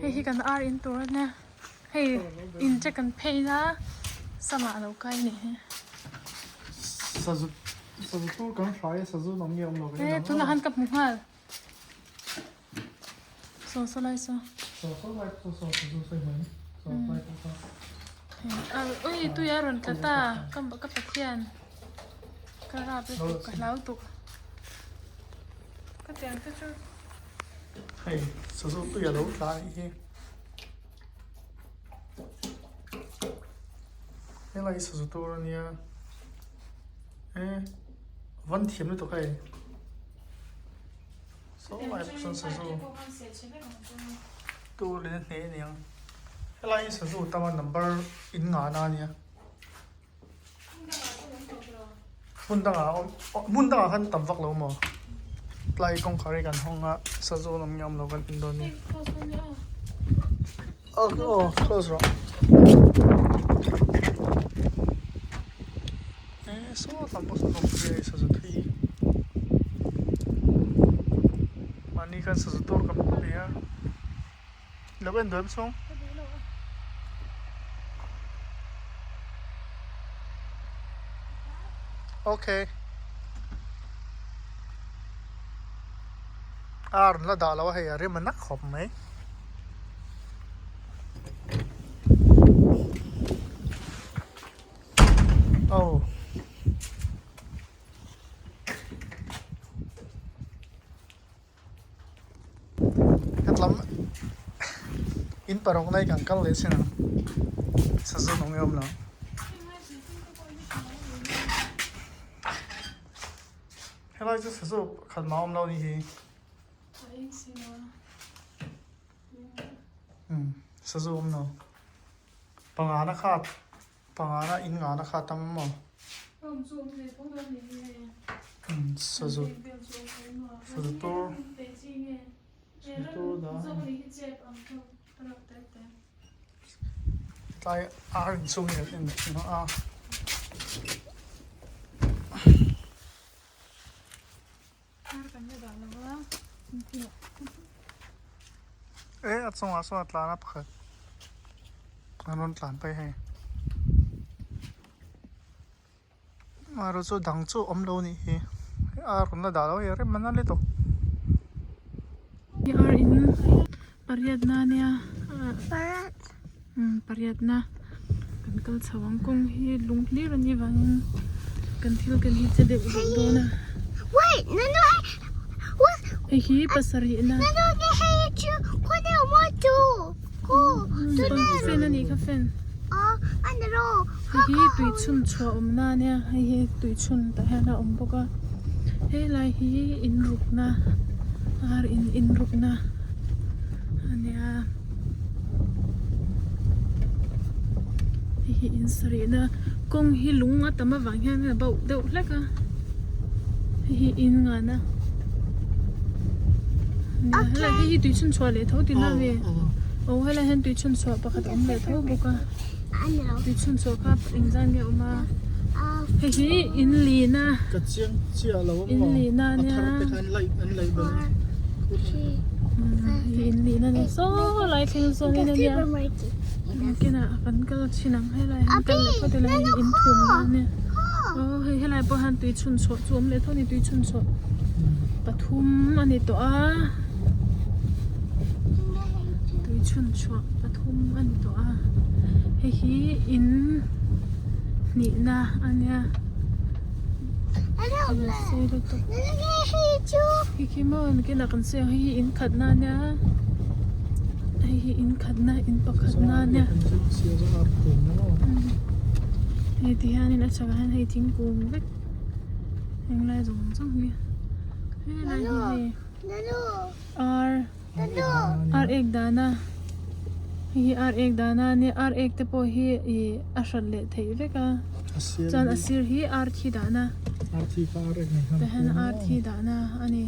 Hei hi kan ar in tur ania hei in te kan phei na samah a lo kai a nih hi. Sazu sazu tur kan hrai a sazu awm nge awm lo e tunah khan ka hmu nghal saw saw lai saw saw saw lai saw saw sazu sawi mai saw lai pawh kha ui tui a rawn tla ta ka ka pathian ka rap lutuk ka hlau tuk ka tiang te chu. Hei sazu tui a lo tla anih hi helai hi sazu tur ania e van thiam lutuk hei saw lai pawh sawn sazu tur in a hneh aniang helai hi sazu tama number in ngahna ania hmun dangah a awm hmun dangah khan tam vak lo maw tlai kawngkhar hi kan hawng a sazu an awm nge awm lo kan en dawn nia aw close rawh e saw tam pawh saw rawng hi sazu thui hi mahni khan sazu tur kan pe a lo en duai chhung. Okay. A rawn la dah lo a hei a rem a nak khawp mai. Oh. Hetlam in paruk na hi kan kal leh chin ang sazu nung i awm lo. Helai chu sazu pakhat mah a awm lo ni hi. Um sazu awm lo. Panga na kha panga na in nga na kha tam maw. Sazu sazu tur sazu tur dah tlai ar inchhung hi kan en thin a. E a chungah sawn a tlan a pakhat an rawn tlan phei hei amaherawhchu chu dang chu a awm lo a nih hi a rawn la dah lo hei a rem man a lutuk. Ar in pariat na ania pariat na kan kal chho ang kawng hi lung hlir a nih vangin kan thil ken hi che deuh deuh dawn a hei hi pasarih na fan a nih kha fan hei hi tui chhun chhuah awmna ania hei hi tui chhun tah hian a awm bawk a helai hi inrukna ar in inrukna ania. Hei hi in sarihna kawng hi lung a tam avang hian a bauh deuh hlek a hei hi in ngana nia helai hei hi tui chhun chhuah leh tho tihna ami aw helai hian tui chhun chhuah pakhat a awm leh tho bawk a tui chhun chhuah kha engzan nge a awm a hei hi in lihna in lihna ania. In lihna ni saw lai thleng sawn in ania kinah kan kal thin ang helai hian kal leh phawt ila hei hi in thum na ania aw hei helai pawh hian tui chhun chhuah chu a awm leh tho a ni tui chhun chhuah pathum a ni tawh a tui chhun chhuah pathum a ni tawh a hei hi in hnihna ania. Khi khi maw nakinah kan sawi ang hei hi in khatna ania hei hi in khatna in pakhatna ania hei ti hianin a chhakah hian hei thingkung vek henglai zawng zawng hi helai hi hei ar ar ek dahna hei hi ar ek dahna ania ar ek te pawh hi ih a hrat leh theih vek a chuan a sir hi ar thi dahna tah hian ar thi dahna a ni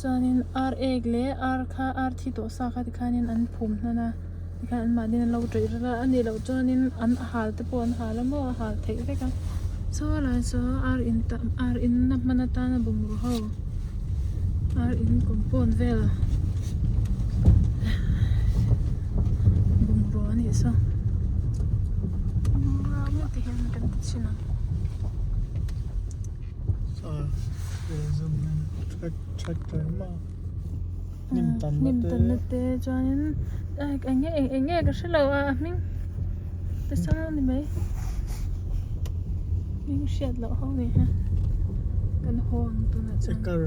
chuanin ar ek leh ar kha ar thi tawh sa kha tikhanin an phum hnan a tikhan an mahni an lo ṭaih ral a a nih loh chuanin an hal te pawh an hal a maw a hal theih vek a saw lai saw ar in tam ar in na hman atana bungraw ho ar in compound vel. nih saw ti hian kan ti chhin ang. Hnim tanna te chuanin eng nge eng nge ka hrelo a a hming te sang a ni mai hming hriat loh ho ni ha kan haw ang tunah chuan ekar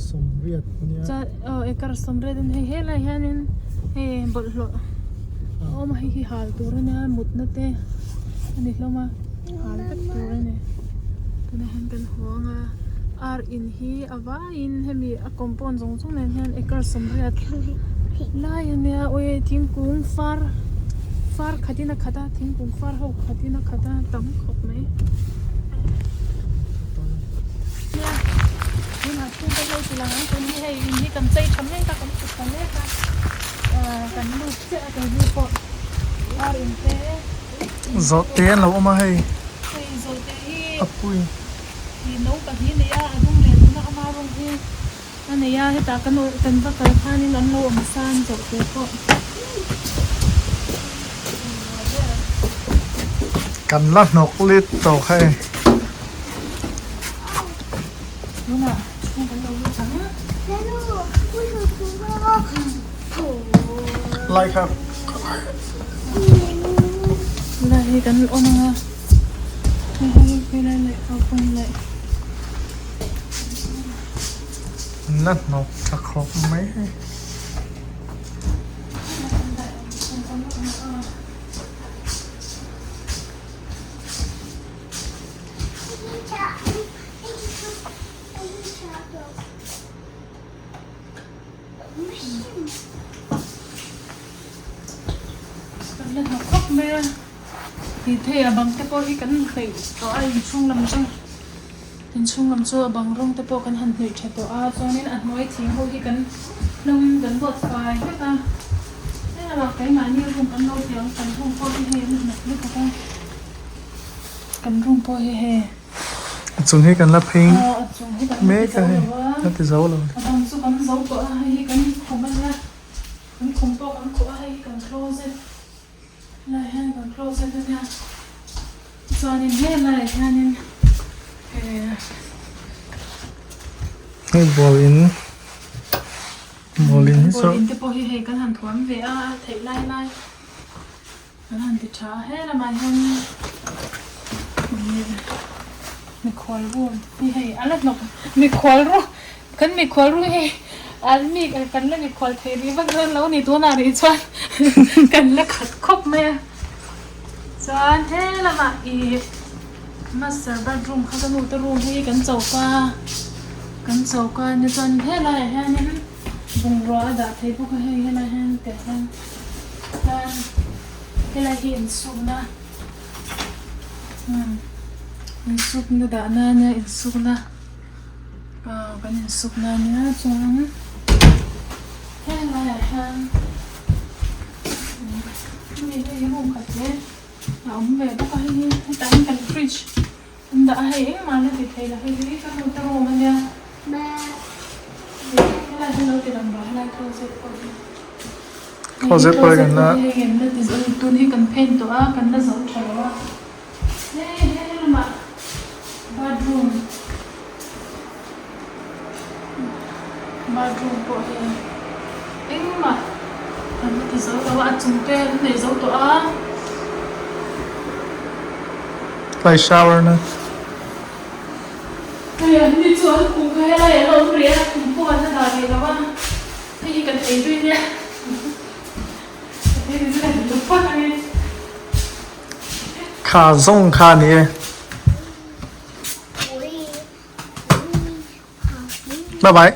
sawmriat ania chuan aw ekar sawmriat a ni hei helaiah hianin hei bawlhhlawh a awm a hei hi hal tur a nia mutna te a ni hlawm a hal vek tur a ni tunah hian kan haw ang a ar in hi a vaiin hemi a compound zawng zawng nen hian acre 80 lai a nia awi thingkung far far khatin a khat a thingkung far ho khatin a khat a tam khawp mai nia tunah chhungte ho ti lang ang tun hi hei in hi kan chei tha mek a kan kut ta mek a ah kan lut chiah a keini pawh ar in te. Zawhte an lo awm a hei. Hei zawhte hi. A pui. Ih no pahnih a nei a, a rawng leh tuna ama rawng hi a nei a, hetah kan kan va kal khanin an lo awm san zawh te pawh. Kan la hnawk lit tawh kha e. Tunah chhung kan lo lut ang. Lai kha. Lai hi kan awm ang a. Na hnawk tha khawp mai hei. Kan la hnawk khawp mai a. Tih theih a bang te pawh hi kan hnawih tawh a inchhung lam chu inchhung lam chu a bang rawng te pawh kan han hnawih tha tawh a chuanin a hnuai thing ho hi kan hlawmin kan buat fai vek a heng lamah keimahni room kan lo ti ang kan room pawh hi hei an hnawk lutuk a kan room pawh hi hei A chung hi kan la phei mek a hei la ti zo lo a bang chu kan zo tawh a hei hi kan khum a nia kan khum pawh kan khuh a hei hi kan closet. Helai hian kan closet a nia chuanin helaiah hianin eh Hei ball in ball in hi ball in te pawh hi hei kan han thuam ve a a theih lai lai kan han ti tha a he lamah hian mikhual room hi hei a la hnawk mikhual room Kan mikhual ru hi an mi kan la mikhual thei rih vak dawn lo ni tunah rih chuan kan la khat khawp mai a. Chuan he lamah ih master bathroom kha ka nu te room hi kan choka kan choka nia chuan helaiah hianin bungrua a dah thei bawk a hei helaiah hian tiah hian chuan helai hi insukna umm insukna dah nana insukna. Aw kan insuk na nia chuan heng laiah hian hemi hei room khat te a awm ve bawk a hei hi hetah hian kan fridge an dah a hei engmah an la ti thei lo hei hi ka nu te room ania helai hi lo ti lang rawh helai closet pawh hi Closet pawh hi kan la hei an la ti zo tun hi kan phen tawh a kan la zo tha lo a. Hei he lamah bathroom bathroom pawh hi engmah an la ti zo lo a a chung te an nei zo tawh a. Tlai shower na. Hei an ni chu an khum kha helai an awm rih a khum pawh an la dah rih lo a hei hi kan ei zui nia hei hi chu kan duh phawt ang e. Kha zawng kha a ni e. Bye bye.